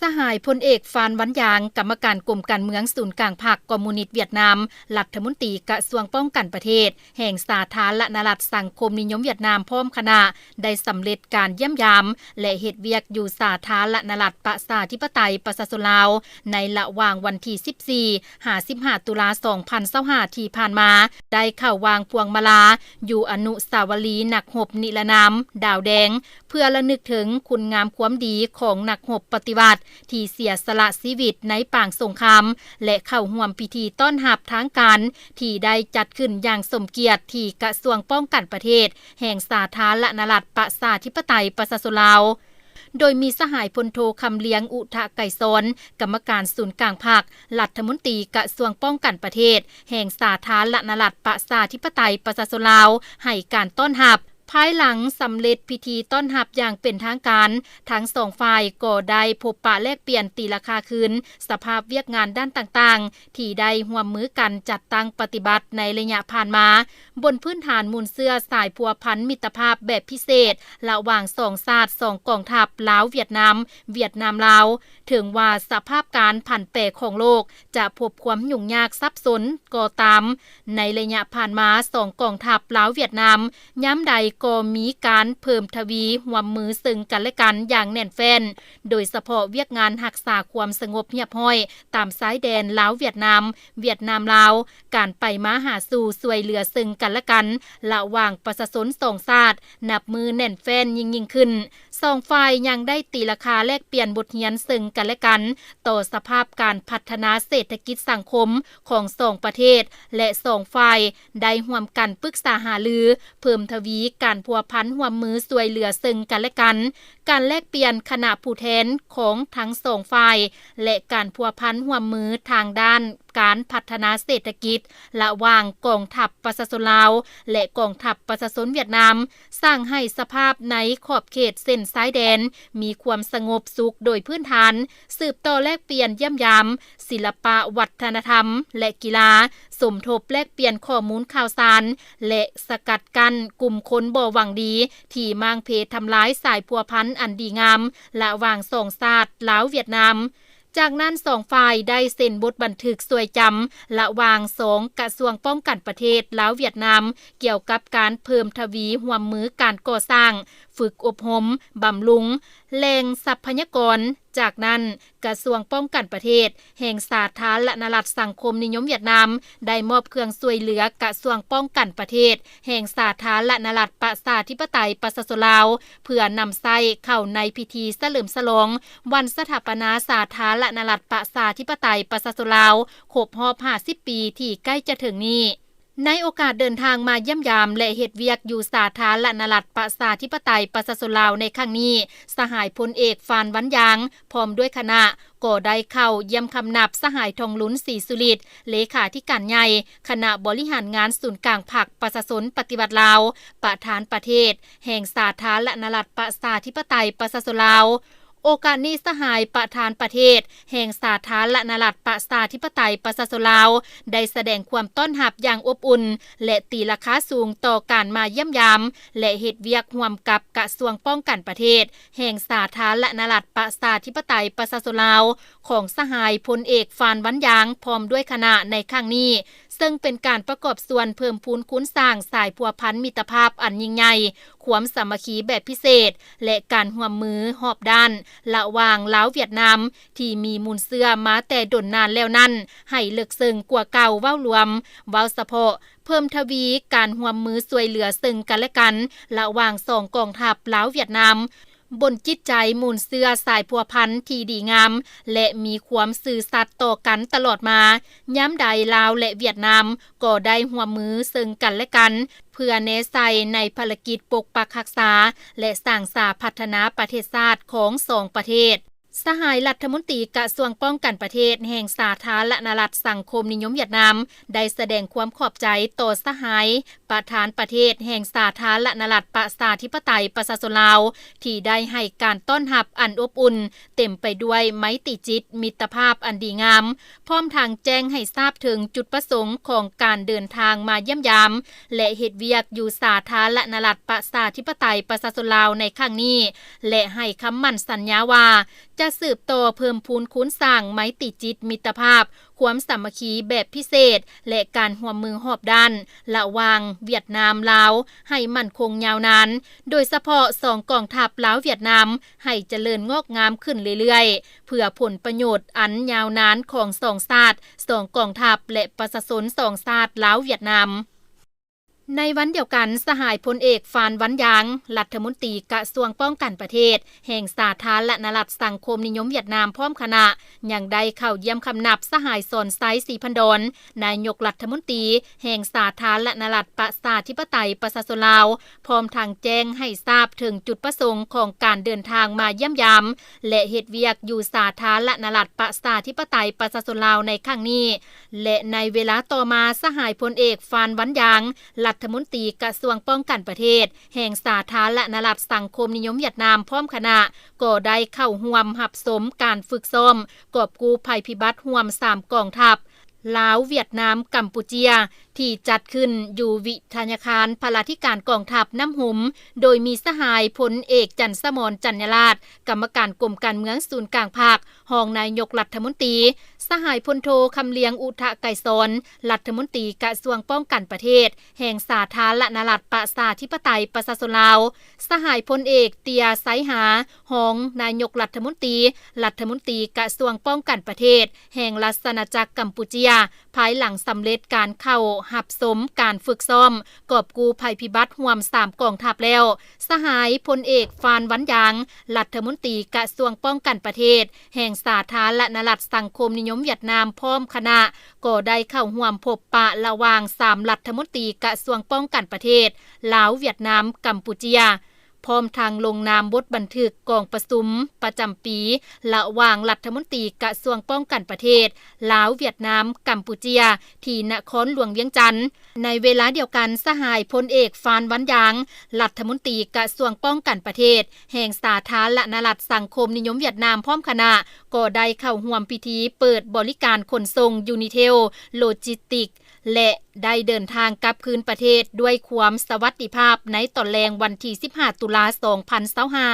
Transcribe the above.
ສະຫາຍ ພົນເອກ ຟານ ວັນຢາງ ກຳມະການກົມການເມືອງສູນກາງພັກຄອມມູນິດຫວຽດນາມ, ລັດຖະມົນຕີກະຊວງປ້ອງກັນປະເທດ ແຫ່ງສາທາລະນະລັດສັງຄົມນິຍົມຫວຽດນາມ ພ້ອມຄະນະ ໄດ້ສຳເລັດການຢ້ຽມຢາມ ແລະ ເຮັດວຽກຢູ່ສາທາລະນະລັດປະຊາທິປະໄຕປະຊາຊົນລາວ ໃນລະຫວ່າງວັນທີສິບສີ່ ຫາ ສິບຫ້າ ຕຸລາ ສອງພັນຊາວຫ້າ ທີ່ຜ່ານມາ, ໄດ້ເຂົ້າວາງພວງມາລາຢູ່ອະນຸສາວະລີນັກຮົບນິລະນາມດາວແດງ ເພື່ອລະນຶກເຖິງຄຸນງາມຄວາມດີຂອງນັກຮົບປະຕິວັດທີ່ເສຍສະຫຼະຊີວິດໃນປາງສົງຄາມ ແລະ ເຂົ້າຮ່ວມພິທີຕ້ອນຮັບທາງການທີ່ໄດ້ຈັດຂຶ້ນຢ່າງສົມກຽດທີ່ກະຊວງປ້ອງກັນປະເທດແຫ່ງສາທາລະນະລັດປະຊາທິປະໄຕປະຊາຊົນລາວ. ໂດຍມີສະຫາຍ ພົນໂທ ຄຳລຽງ ອຸທະໄກສອນ ກຳມະການສູນກາງພັກ, ລັດຖະມົນຕີກະຊວງປ້ອງກັນປະເທດ ແຫ່ງສາທາລະນະລັດປະຊາທິປະໄຕປະຊາຊົນລາວ ໃຫ້ການຕ້ອນຮັບ. ພາຍຫຼັງສຳເລັດພິທີຕ້ອນຮັບຢ່າງເປັນທາງການ, ທັງສອງຝ່າຍກໍໄດ້ພົບປະແລກປ່ຽນຕີລາຄາຄືນສະພາບວຽກງານດ້ານຕ່າງໆ ທີ່ໄດ້ຮ່ວມມືກັນຈັດຕັ້ງປະຕິບັດໃນໄລຍະຜ່ານມາ, ບົນພື້ນຖານມູນເຊື້ອສາຍພົວພັນມິດຕະພາບແບບພິເສດ ລະຫວ່າງສອງຊາດສອງກອງທັບ ລາວ-ຫວຽດນາມ, ຫວຽດນາມ-ລາວ. ເຖິງວ່າສະພາບການຜັນແປຂອງໂລກຈະພົບຄວາມຫຍຸ້ງຍາກສັບສົນກໍຕາມ, ໃນໄລຍະຜ່ານມາ ສອງກອງທັບ ລາວ-ຫວຽດນາມ ຍາມໃດກໍມີການເພີ່ມທະວີຮ່ວມມືເຊິ່ງກັນແລະກັນຢ່າງແໜ້ນແຟ້ນ, ໂດຍສະເພາະວຽກງານຮັກສາຄວາມສະຫງົບຮຽບຮ້ອຍຕາມຊາຍແດນລາວ-ຫວຽດນາມ, ຫວຽດນາມ-ລາວ, ການໄປມາຫາສູ່ຊ່ວຍເຫຼືອເຊິ່ງກັນແລະກັນ ລະຫວ່າງປະຊາຊົນສອງຊາດ ນັບມື້ແໜ້ນແຟ້ນຍິ່ງໆຂຶ້ນ. ສອງຝ່າຍຍັງໄດ້ຕີລາຄາແລກປ່ຽນບົດຮຽນເຊິ່ງກັນແລະກັນ ຕໍ່ສະພາບການພັດທະນາເສດຖະກິດສັງຄົມຂອງສອງປະເທດ ແລະ ສອງຝ່າຍໄດ້ຮ່ວມກັນປຶກສາຫາລື ເພີ່ມທະວີການພົວພັນຮ່ວມມືຊ່ວຍເຫຼືອເຊິ່ງກັນແລະກັນ, ການແລກປ່ຽນຄະນະຜູ້ແທນຂອງທັງສອງຝ່າຍ ແລະ ການພົວພັນຮ່ວມມືທາງດ້ານການພັດທະນາເສດຖະກິດ ລະຫວ່າງກອງທັບປະຊາຊົນລາວ ແລະ ກອງທັບປະຊາຊົນຫວຽດນາມ, ສ້າງໃຫ້ສະພາບໃນຂອບເຂດເສັ້ນຊາຍແດນມີຄວາມສະຫງົບສຸກໂດຍພື້ນຖານ, ສືບຕໍ່ແລກປ່ຽນຢ້ຽມຢາມ, ສິລະປະວັດທະນະທຳ ແລະ ກິລາ, ສົມທົບແລກປ່ຽນຂໍ້ມູນຂ່າວສານ ແລະ ສະກັດກັ້ນກຸ່ມຄົນບໍ່ຫວັງດີທີ່ມ້າງເພທຳລາຍສາຍພົວພັນອັນດີງາມລະຫວ່າງສອງຊາດລາວ-ຫວຽດນາມ. ຈາກນັ້ນສອງຝ່າຍໄດ້ເຊັນບົດບັນທຶກຊ່ວຍຈຳລະຫວ່າງສອງກະຊວງປ້ອງກັນປະເທດລາວ-ຫວຽດນາມ ກ່ຽວກັບການເພີ່ມທະວີຮ່ວມມືການກໍ່ສ້າງ, ຝຶກອົບຮົມ, ບຳລຸງແຫຼ່ງຊັບພະຍາກອນ. ຈາກນັ້ນ ກະຊວງປ້ອງກັນປະເທດແຫ່ງສາທາລະນະລັດສັງຄົມນິຍົມຫວຽດນາມ ໄດ້ມອບເຄື່ອງຊ່ວຍເຫຼືອກະຊວງປ້ອງກັນປະເທດແຫ່ງສາທາລະນະລັດປະຊາທິປະໄຕປະຊາຊົນລາວ ເພື່ອນຳໃຊ້ເຂົ້າໃນພິທີສະເຫຼີມສະຫຼອງ ວັນສະຖາປະນາສາທາລະນະລັດປະຊາທິປະໄຕປະຊາຊົນລາວ ຄົບຮອບຫ້າສິບປີທີ່ໃກ້ຈະເຖິງນີ້. ໃນໂອກາດເດີນທາງມາຢ້ຽມຢາມ ແລະ ເຮັດວຽກຢູ່ສາທາລະນະລັດປະຊາທິປະໄຕປະຊາຊົນລາວໃນຄັ້ງນີ້, ສະຫາຍພົນເອກ ຟານ ວັນຢາງ ພ້ອມດ້ວຍຄະນະ ກໍໄດ້ເຂົ້າຢ້ຽມຄຳນັບສະຫາຍ ທອງລຸນ ສີສຸລິດ ເລຂາທິການໃຫຍ່ ຄະນະບໍລິຫານງານສູນກາງພັກປະຊາຊົນປະຕິວັດລາວ, ປະທານປະເທດແຫ່ງສາທາລະນະລັດປະຊາທິປະໄຕປະຊາຊົນລາວ. ໂອກາດນີ້ ສະຫາຍປະທານປະເທດແຫ່ງສາທາລະນະລັດປະຊາທິປະໄຕປະຊາຊົນລາວ ໄດ້ສະແດງຄວາມຕ້ອນຮັບຢ່າງອົບອຸ່ນ ແລະ ຕີລາຄາສູງຕໍ່ການມາຢ້ຽມຢາມ ແລະ ເຮັດວຽກຮ່ວມກັບກະຊວງປ້ອງກັນປະເທດແຫ່ງສາທາລະນະລັດປະຊາທິປະໄຕປະຊາຊົນລາວ ຂອງສະຫາຍພົນເອກ ຟານ ວັນຢາງ ພ້ອມດ້ວຍຄະນະໃນຄັ້ງນີ້, ເຊິ່ງເປັນການປະກອບສ່ວນເພີ່ມພູນຄູນສ້າງສາຍພົວພັນມິດຕະພາບອັນຍິ່ງໃຫຍ່, ຄວາມສາມັກຄີແບບພິເສດ ແລະ ການຮ່ວມມືຮອບດ້ານ ລະຫວ່າງລາວຫວຽດນາມ ທີ່ມີມູນເຊື້ອມາແຕ່ດົນນານແລ້ວນັ້ນ ໃຫ້ເລິກເຊິ່ງກວ່າເກົ່າ. ເວົ້າລວມ, ເວົ້າສະເພາະ, ເພີ່ມທະວີການຮ່ວມມືຊ່ວຍເຫຼືອເຊິ່ງກັນແລະກັນ ລະຫວ່າງສອງກອງທັບລາວຫວຽດນາມ, ບົນຈິດໃຈມູນເຊື້ອສາຍພົວພັນທີ່ດີງາມ ແລະ ມີຄວາມຊື່ສັດຕໍ່ກັນຕະຫຼອດມາ. ຍາມໃດລາວ ແລະ ຫວຽດນາມ ກໍໄດ້ຮ່ວມມືເຊິ່ງກັນແລະກັນ ເພື່ອແນໃສ່ໃນພາລະກິດປົກປັກຮັກສາ ແລະ ສ້າງສາພັດທະນາປະເທດຊາດຂອງສອງປະເທດ. ສະຫາຍລັດຖະມົນຕີກະຊວງປ້ອງກັນປະເທດແຫ່ງສາທາລະນະລັດສັງຄົມນິຍົມຫວຽດນາມ ໄດ້ສະແດງຄວາມຂອບໃຈຕໍ່ສະຫາຍປະທານປະເທດແຫ່ງສາທາລະນະລັດປະຊາທິປະໄຕປະຊາຊົນລາວ ທີ່ໄດ້ໃຫ້ການຕ້ອນຮັບອັນອົບອຸ່ນ, ເຕັມໄປດ້ວຍໄມຕີຈິດ, ມິດຕະພາບອັນດີງາມ, ພ້ອມທັງແຈ້ງໃຫ້ຊາບເຖິງຈຸດປະສົງຂອງການເດີນທາງມາຢ້ຽມຢາມ ແລະ ເຮັດວຽກຢູ່ສາທາລະນະລັດປະຊາທິປະໄຕປະຊາຊົນລາວໃນຄັ້ງນີ້ ແລະ ໃຫ້ຄຳໝັ້ນສັນຍາວ່າ ຈະສືບຕໍ່ເພີ່ມພູນຄູນສ້າງໄມຕີຈິດມິດຕະພາບ, ຄວາມສາມັກຄີແບບພິເສດ ແລະ ການຮ່ວມມືຮອບດ້ານ ລະຫວ່າງຫວຽດນາມ-ລາວ ໃຫ້ໝັ້ນຄົງຍາວນານ, ໂດຍສະເພາະສອງກອງທັບລາວ-ຫວຽດນາມ ໃຫ້ຈະເລີນງອກງາມຂຶ້ນເລື້ອຍໆ ເພື່ອຜົນປະໂຫຍດອັນຍາວນານຂອງສອງຊາດ, ສອງກອງທັບ ແລະ ປະຊາຊົນສອງຊາດລາວ-ຫວຽດນາມ. ໃນວັນດຽວກັນ, ສະຫາຍພົນເອກ ຟານ ວັນຢາງ ລັດຖະມົນຕີກະຊວງປ້ອງກັນປະເທດ ແຫ່ງສາທາລະນະລັດສັງຄົມນິຍົມຫວຽດນາມ ພ້ອມຄະນະ ຍັງໄດ້ເຂົ້າຢ້ຽມຄຳນັບສະຫາຍ ສອນໄຊ ສີພັນດອນ ນາຍົກລັດຖະມົນຕີແຫ່ງສາທາລະນະລັດປະຊາທິປະໄຕປະຊາຊົນລາວ, ພ້ອມທັງແຈ້ງໃຫ້ຊາບເຖິງຈຸດປະສົງຂອງການເດີນທາງມາຢ້ຽມຢາມ ແລະ ເຮັດວຽກຢູ່ສາທາລະນະລັດປະຊາທິປະໄຕປະຊາຊົນລາວໃນຄັ້ງນີ້ ແລະ ໃນເວລາຕໍ່ມາ, ສະຫາຍພົນເອກ ຟານ ວັນຢາງ ລັດຖະມົນຕີກະຊວງປ້ອງກັນປະເທດ ແຫ່ງສາທາລະນະລັດສັງຄົມນິຍົມຫວຽດນາມ ພ້ອມຄະນະ ກໍໄດ້ເຂົ້າຮ່ວມຮັບຊົມການຝຶກຊ້ອມກອບກູ້ໄພພິບັດຮ່ວມສາມກອງທັບ ລາວ, ຫວຽດນາມ, ກຳປູເຈຍ ທີ່ຈັດຂຶ້ນຢູ່ວິທະຍາຄານພະລາທິການກອງທັບນ້ຳຫຸມ, ໂດຍມີສະຫາຍພົນເອກ ຈັນສະໝອນ ຈັນຍາລາດ ກຳມະການກົມການເມືອງສູນກາງພັກ, ຮອງນາຍົກລັດຖະມົນຕີ, ສະຫາຍພົນໂທ ຄຳລຽງ ອຸທະໄກສອນ ລັດຖະມົນຕີກະຊວງປ້ອງກັນປະເທດ ແຫ່ງສາທາລະນະລັດປະຊາທິປະໄຕປະຊາຊົນລາວ, ສະຫາຍພົນເອກ ເຕຍ ໄຊຫາ ຮອງນາຍົກລັດຖະມົນຕີ, ລັດຖະມົນຕີກະຊວງປ້ອງກັນປະເທດ ແຫ່ງລາຊະອານາຈັກກຳປູເຈຍ, ພາຍຫຼັງສຳເລັດການເຂົ້າຮັບຊົມການຝຶກຊ້ອມກອບກູ້ໄພພິບັດຮ່ວມສາມກອງທັບແລ້ວ, ສະຫາຍພົນເອກ ຟານ ວັນຢາງ ລັດຖະມົນຕີກະຊວງປ້ອງກັນປະເທດ ແຫ່ງສາທາລະນະລັດສັງຄົມນິຍົມຫວຽດນາມ ພ້ອມຄະນະ ກໍໄດ້ເຂົ້າຮ່ວມພົບປະລະຫວ່າງສາມລັດຖະມົນຕີກະຊວງປ້ອງກັນປະເທດ ລາວ, ຫວຽດນາມ, ກຳປູເຈຍ, ພ້ອມທັງລົງນາມບົດບັນທຶກກອງປະຊຸມປະຈຳປີ ລະຫວ່າງລັດຖະມົນຕີກະຊວງປ້ອງກັນປະເທດ ລາວ, ຫວຽດນາມ, ກຳປູເຈຍ ທີ່ນະຄອນຫຼວງວຽງຈັນ. ໃນເວລາດຽວກັນ, ສະຫາຍພົນເອກ ຟານ ວັນຢາງ ລັດຖະມົນຕີກະຊວງປ້ອງກັນປະເທດ ແຫ່ງສາທາລະນະລັດສັງຄົມນິຍົມຫວຽດນາມ ພ້ອມຄະນະ ກໍໄດ້ເຂົ້າຮ່ວມພິທີເປີດບໍລິການຂົນສົ່ງ Unitel Logistics ແລະ ໄດ້ເດີນທາງກັບຄືນປະເທດດ້ວຍຄວາມສະຫວັດດີພາບໃນຕອນແລງວັນທີສິບຫ້າ ຕຸລາ ສອງພັນຊາວຫ້າ.